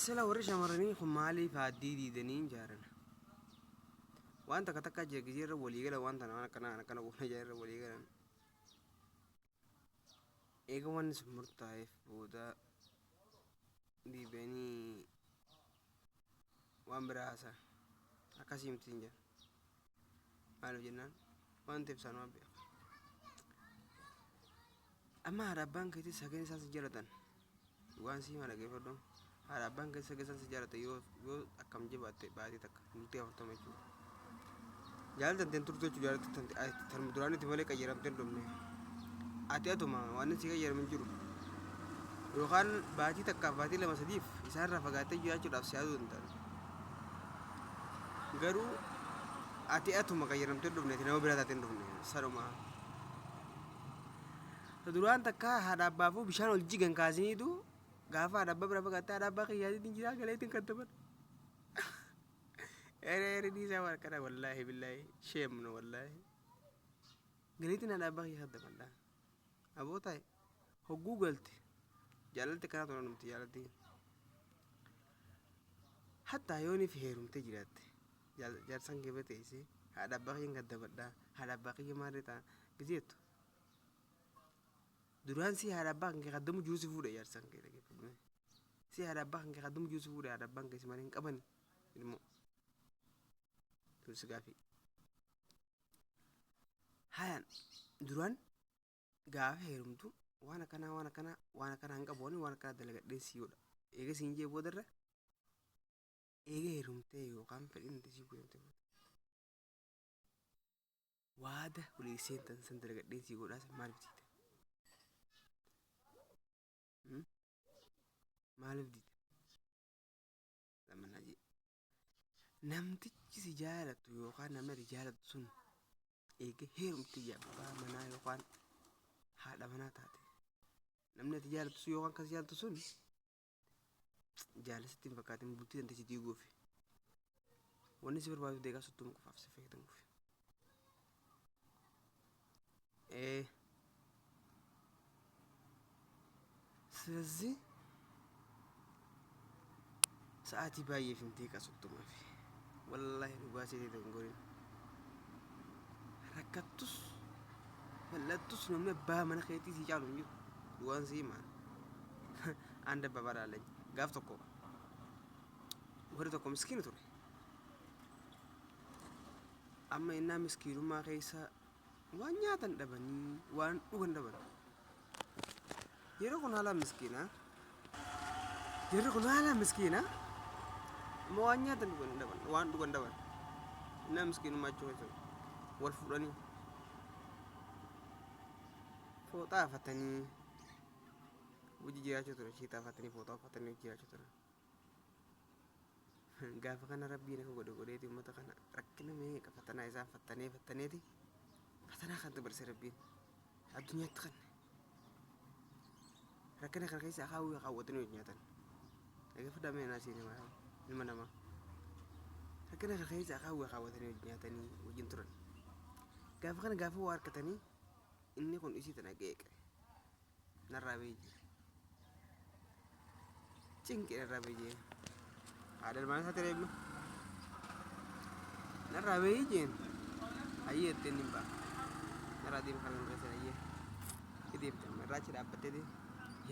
Sila warri shamarranii kun maaliif haaddii diidanii hin jaaran? Waan takka takkaa jira gizee irra walii galan waan tana waan akkana waan akkana goona jaa irra walii galan. Eega wanni sun murtaa'eef booda deebi'anii waan biraa haasa'an. Akkasii miti hin jedhan. Maaliif jennaan waan ta'eef isaan waan beeku. Amma haadha abbaan keetii sagalee isaan si jaalatan waan si hima dhaggeeffadhu. Haadha abbaan keetii sagalee isaan si jaalatan yoo yoo akkam jabaatte baatii takka bultii 40 jechuudha. Jaalala tanteen turte jechuudha jaalala tante tarma duraanitti malee qayyaramtee hin dhumne. Ati atuma waan si qayyarame hin jiru. Yookaan baatii takkaaf baatii lama sadiif isaanirraa fagaattee jiraachuudhaaf si yaaduu danda'an. Garuu ati atuma qayyaramtee hin dhufne ati nama biraa taatee hin dhufne sanuma. Ta duraan takka haadha abbaafuu bishaan ol jigan kaasiniitu gaafa haadha abbaa biraa fagaattee haadha abbaa kiyyaatiin jiraa galeetiin kan taphadha. Ere ere dhiisaa waan akkana wallaahi billaahi sheem no wallaahi. Galeetiin haadha abbaa kiyya kaddamadha. Aboo taa'e hogguu galte jaalalti akkanaa tola numti jaalalti. Hattaa yooniif heerumtee jiraatte jaarsan kee bira teessee haadha abbaa kiyyan kaddabadha haadha abbaa kiyya maarree ta'a gizeettu. Duraan si haadha abbaa kan kee kaddamu jiru si fuudhe jaarsan kee dhaggeeffadhu. Si haadha abbaa kan kee kaddamu jiru si fuudhe haadha abbaan kee si malee hin qabani ilmoo. Tun si gaafii. Hayan duraan gaafa heerumtu waan akkanaa waan akkanaa waan akkanaa hin qabu waan akkanaa dalagadheen sii godha. Eega siin jee boodarra eega heerumtee yookaan fedhiin sii guutamte booda. Waada walii seentan san dalagadheen sii godhaa san maaliif diida? Maaliif diida? Lamanaa jee. Namtichi si jaalatu yookaan namni ati jaalattu sun eega heerumte abbaa manaa yookaan haadha manaa taate. Namni ati jaalattu sun yookaan kan si jaalatu sun jaalala sitti hin fakkaatin bultii tante si diiguufi. Wanni si barbaadu deeqaa sottuma qofaaf si fayyadamuufi. Ee. ስለዚህ sa'aatii baay'eef hin deeqaa sottumaafi. Wallaahi dhugaa seetee dongorin. Rakkattus bal'attus namni abbaa mana keetii si caalu hin jiru. Dhugaan si himaa. Aan dabbabaa laalany. Gaaf tokko warri tokko miskiina ture. Amma innaa miskiinummaa keessa waan nyaatan dhabanii waan dhugan dhaban. Yeroo kun haalaan miskiina. Yerri kun haalaan miskiina. Amma waan nyaatan dhugan dhaban waan dhugan dhaban. Innaa miskiinummaa achii keessa wal fuudhanii fooxaa afatanii hojii jiraachuu ture shiitaa afatanii fooxaa uffatanii hojii jiraachuu ture. Gaafa kana rabbiin akka godhe godheeti uummata kana rakkina meeqa fatanaa isaan fattanee fattaneeti fatanaa kan dabarse rabbiin addunyaatti kanne. Rakkina kana keessa akaawwii akaawwatanii hojii nyaatan. Dhaggeeffadhaa mee anaa siin himaa ilma namaa. Rakkina kana keessa akaawwii akaawwatanii hojii nyaatanii wajjin turan. Gaafa kana gaafa waa harkatanii inni kun isii tana qeeqe. Narraa bahee jira. Cinqi narraa bahee jeen. Haadha ilmaan isaa tiree immoo. Narraa bahee jeen. Hayyee jettee inni hin ba'a. Narraa deema kana hin keessa hayyee. Deemte amma irraa achi dhaabbattee deema.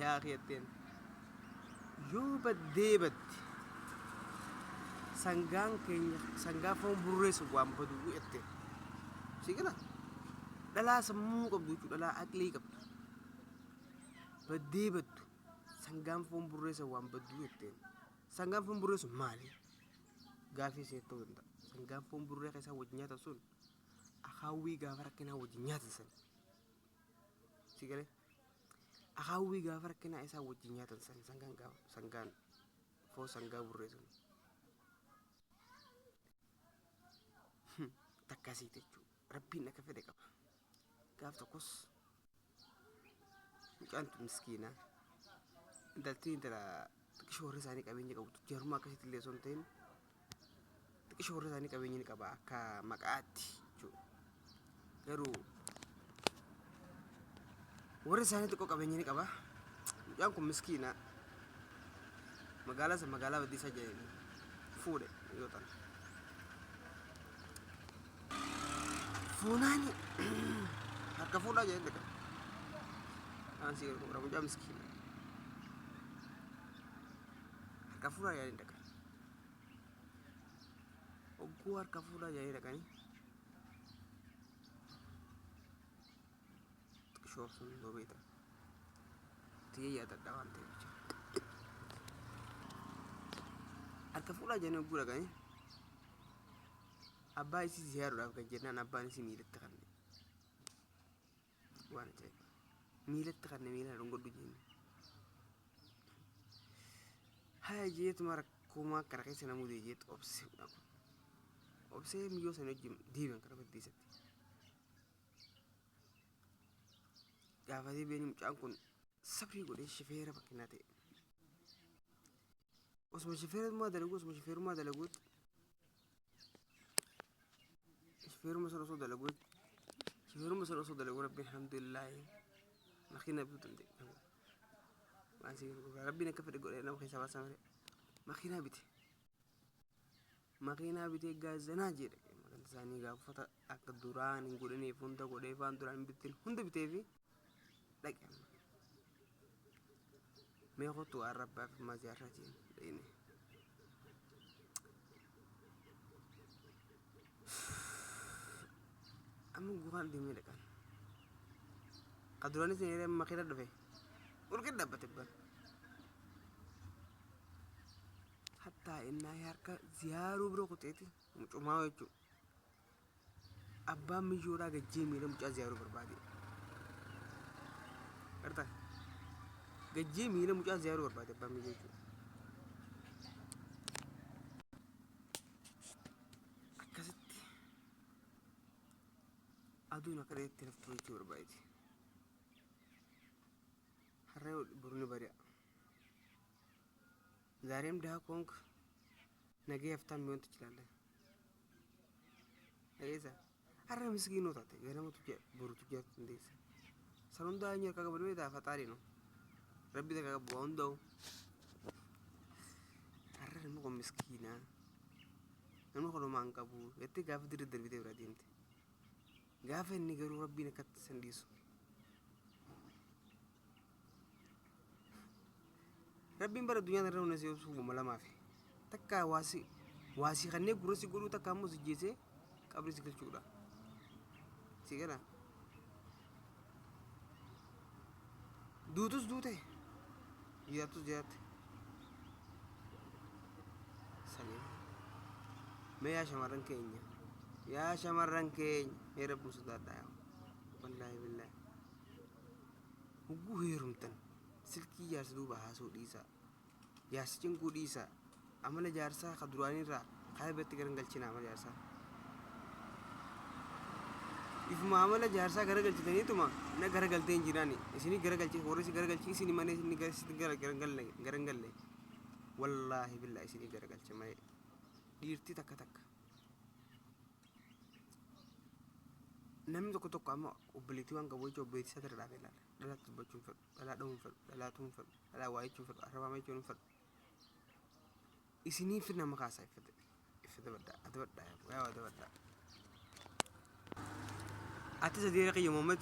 Yaa jetteen. Yoo baddee badde sangaan keenya sangaa foon burreessu waan badu jette. Si gala? Dhalaa sammuu qabdu jechuudha dhalaa aqlii qabdu. Baddee baddu sangaan foon burreessa waan baddu jetteen. Sangaan foon burreessu maali? Gaafii isinitti ta'uu danda'a. Sangaan foon burree keessaa wajjin nyaatan sun akaawwii gaafa rakkinaa wajjin nyaatan san. Si galee? Akaawwii gaafa rakkinaa isaa wajjin nyaatan san sangaan gaafa sangaan foon sangaa burree sun. Takkasii jechuudha. Rabbiin akka fedhe qaba. Gaaf tokkos mucaan tun miskiina. Intaltiin intala xiqqishoo warri isaanii qabeenya qabu jarummaa akkasitti illee osoo hin ta'in xiqqishoo warri isaanii qabeenya ni qaba akka maqaatti jechuudha. Garuu warri isaanii xiqqoo qabeenya ni qaba. Mucaan kun miskiina. Magaalaa san magaalaa Baddeessaa jedhanii fuudhe yoo ta'an. Fuunaani harka fuudhaa jedhanii dhaqan. Aan si gargaara mucaa miskiina. Harka fuudhaa jedhanii dhaqan. Ogguu harka fuudhaa jedhanii dhaqanii xiqishoo sun doobeeta. Tiyya yaadadha waan ta'eef jecha. Harka fuudhaa jedhanii ogguu dhaqanii abbaa isii ziyaaruudhaaf gad jennaan abbaan isii miilatti kanne. Waan ajaa'iba. Miilatti kanne miila dhungadhu jenne. Haya jeetuma rakkoomaa kana keessa namuu deejeet obsee obsee miyyoo sana wajjin deebi'an karaa baddeessatti. Gaafa deebi'anii mucaan kun sabrii godhee shifeera makiinaa ta'e. Osuma shifeerummaa dalaguu osuma shifeerummaa dalaguutti shifeeruma sana osoo dalaguu shifeeruma sana osoo dalaguu rabbiin alhamdulillaahi makiina bituu danda'e. Waan si rabbiin akka fedhe godhee nama keessaa baasa malee makiinaa bite. Makiinaa bitee gaazanaa jedhe maqaan isaanii gaa uffata akka duraan hin godhiniif hunda godhee waan duraan hin bittin hunda bitee fi dhaqe amma. Mee kottu waan rabbaa fi maziyaarraa jeen dhayne. Amma guhaan deemee dhaqan. Ka duraanis ni yeree makiina dhufe. Urgin dhaabbate ban. Hattaa innaa harka ziyaaruu bira kuteeti mucumaa jechuudha. Abbaan miyyoodhaa gajjee miila mucaa ziyaaruu barbaade. Gartaa? Gajjee miila mucaa ziyaaruu barbaade abbaan miyyoo jechuudha. Akkasitti aduun akka dheetti naftu jechuu barbaade. Har'a boru ni bari'a. ዛሬም ድሃ ከሆንክ ነገ ሀብታም ሊሆን ትችላለህ። Dhageessa har'a miskiinoo taate ganama boru tujjaatu dandeessa. San hundaa eenyu harkaa qaba beektaa faxaarii no. Rabbi takka qabu waa hundaa'u. Har'a namni kun miskiinaa namni kun homaa hin qabu jettee gaafa dirri darbitee biraa deemte. Gaafa inni garuu rabbiin akkatti san dhiisu. Rabbiin bara addunyaa irra hunda si obsuuf uuma lamaafi. Takka waasi waasii kannee gurra si godhuu takka ammoo si jeesee qabri si galchuudha. Si gala. Duutus duute jiraattus jiraatte. Sanii. Mee yaa shamarran keenya yaa shamarran keenya mee rabbiin sodaadhaa yaa wallaahi billaahi. Hogguu heerumtan silkii jaarsa duuba haasa'uu dhiisaa. Jaarsa cinquu dhiisaa. Amala jaarsaa ka duraanii irraa karaa biratti gara hin galchinaa amala jaarsaa. Ifuma amala jaarsaa gara galchitaniituma na gara galtee hin jiraani. Isinii gara galchee warri isin gara galchee isin malee isin gara isin gara gara hin galle gara hin galle. Wallaahi billaahi isinii gara galche malee. Dhiirti takka takka. Namni tokko tokko amma obboleettii waan qabu jecha obboleettii isaa irra dhaabee ilaala. Dhalaatti dubbachuu hin fedhu, dhalaa dhahuu hin fedhu, dhalaa tumuu hin fedhu, dhalaa waa jechuu hin fedhu, arrabaa jechuu hin fedhu. Isiniif nama kaasaa iffate iffate baddaa adabadhaa yaa adabadhaa. Atis adeera kiyya Muhammad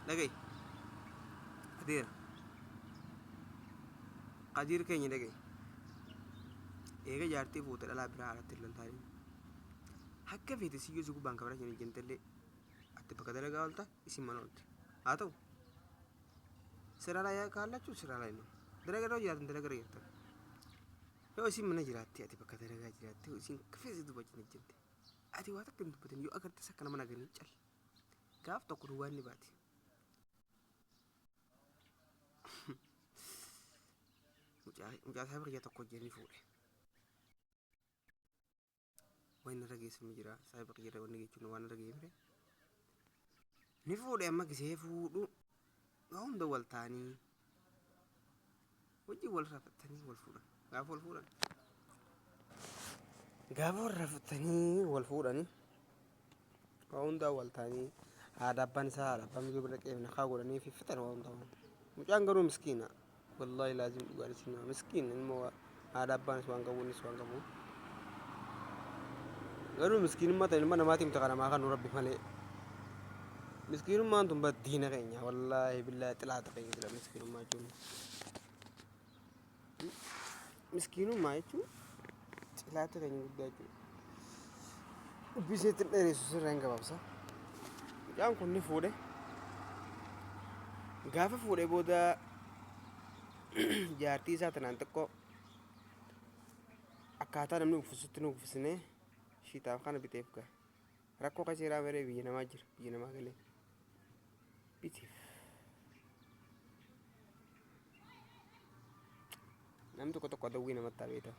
dhaga'i. Adeera. Qadiir keenya dhaga'i. Eega jaartii fuute dhalaa biraa alatti hin lallaalin. Akka feete siyyoo si gubbaan kabara hin ejjentellee ati bakka dalagaa oolta isin mana oolti. Haa ta'u ስራ ላይ ካላችሁ ስራ ላይ ነው። dalagaa irra jiraatan dalagaa irra jirtan. Yoo isin mana jiraatte ati bakka dalagaa jiraatte yoo isin kafeessa dubbachin ejjente ati waa takka hin dubbatin yoo agartes akka nama naganii cal. Gaaf tokko duwwaan ni baati. Mucaa mucaa isaa biyya tokko hojii fuudhe. Waan irra geessifame jira. Saahiba kiyya irra wanni jechuun waan irra geessifame. Ni fuudhe amma gisee fuudhu waa hunda wal ta'anii wajjin wal rafatanii wal fuudhan. Gaafa wal fuudhan. Gaafa wal rafatanii wal fuudhanii waa hundaa wal ta'anii haadha abbaan isaa haadha abbaan biyya bira qeefna haa godhanii fi fixan waa hundaa. Mucaan garuu miskiina. Wallaahi laazim dhugaan isin miskiina ilma waa. Haadha abbaanis waan qabu innis waan qabu. Garuu miskiinummaa tan ilma namaatii miti kan namaa kan rabbi malee. Miskiinummaan tun bar diina keenya wallaahi billaahi xilaata keenya sila miskiinummaa jechuun. Miskiinummaa jechuun xilaata keenya guddaa jechuudha. Dubbii isheetti hin dheeressu sirra hin gabaabsa. Mucaan kun ni fuudhe. Gaafa fuudhe booda jaartii isaa tanaan xiqqoo akkaataa namni uffisutti nu uffisnee shiitaaf kana biteef gaa. Rakkoo keessa jiraa malee biyya namaa jira biyya namaa galee biteef. Namni tokko tokko adawwii namatti ta'a beektaa.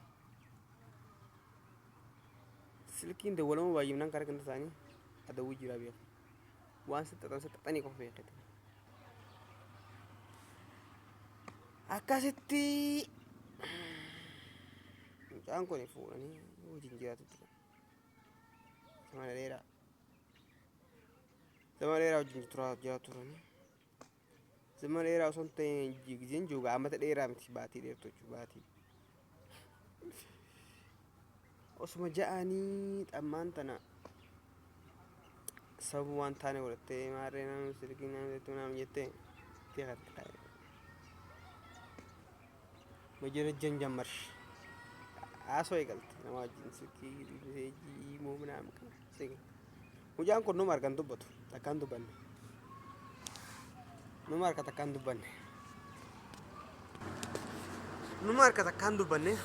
Silkiin dawwalamuu baay'inaan karaa ganda isaanii adawwii jiraa beeku. Waan si xaxan si xaxanii qofa beekate. Akkasitti mucaan kun fuudhanii wajjin jiraatu turan. Zamana dheeraa. Zamana dheeraa wajjin turaa jiraatu turanii. Zamana dheeraa osoo hin ta'in gizeen jiru amata dheeraa miti baatii dheertuu jechuudha baatii. Osuma ja'anii xammaan tana sababa waan taane godhattee maarree nama silkii nama jettuu nama jettee itti katte. Majarajjan jammarsh. Haasoo eegalte nama wajjin silkii miseejii imoo minaamin kana eegalte. Mucaan kun numa harkaan dubbatu takkaan dubbanne. Numa harka takkaan dubbanne. Numa harka takkaan dubbanne.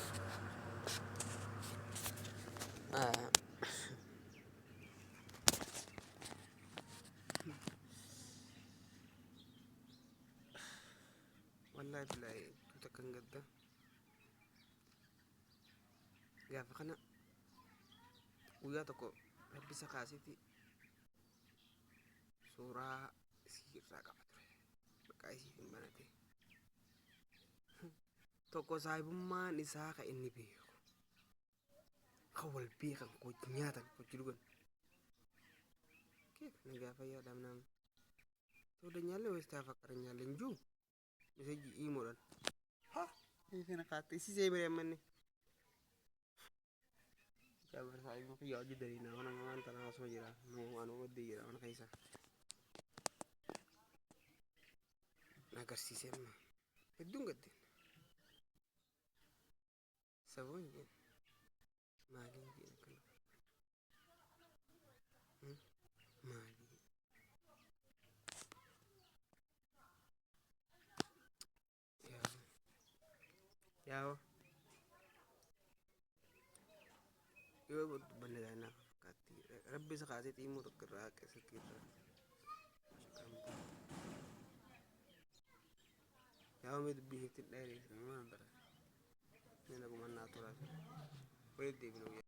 Wallaahi billaahi hedduu takkan gadda. Gaafa kana guyyaa tokko rabbi isa kaaseeti suuraa isii irraa qaba ture. Maqaa isiitiin banate. Tokko saahibummaan isaa ka inni beeku. Ka wal beekan, ka wajji nyaatan, ka wajji dhugan. Keef nagaa fayyaa dhabnaan. Toodanyaale wayis taafaqaranyaale hin jiru. Meseejii iimoodhaan. Ha! Kana kaatte isii see bire ammanne. Jabar saayibni kiyya hojii daliinaa mana waan tanaa osoo jira. Waan waddee jira mana keessa. Na agarsiisee amma. Hedduun gaddeen. Saboon jeen. Maaliin jeen akkana. Maalii. Yaa'oo. Yoo dubbanne gaa'inaa fakkaatti. Rabbi isa kaasee xiimuu tokko irraa haqe silkii irraa. Yaa'oo mee dubbii isheetti hin dheeressu. Maal bara. Mee naguma naa tolaa. Walitti deebina guyyaa.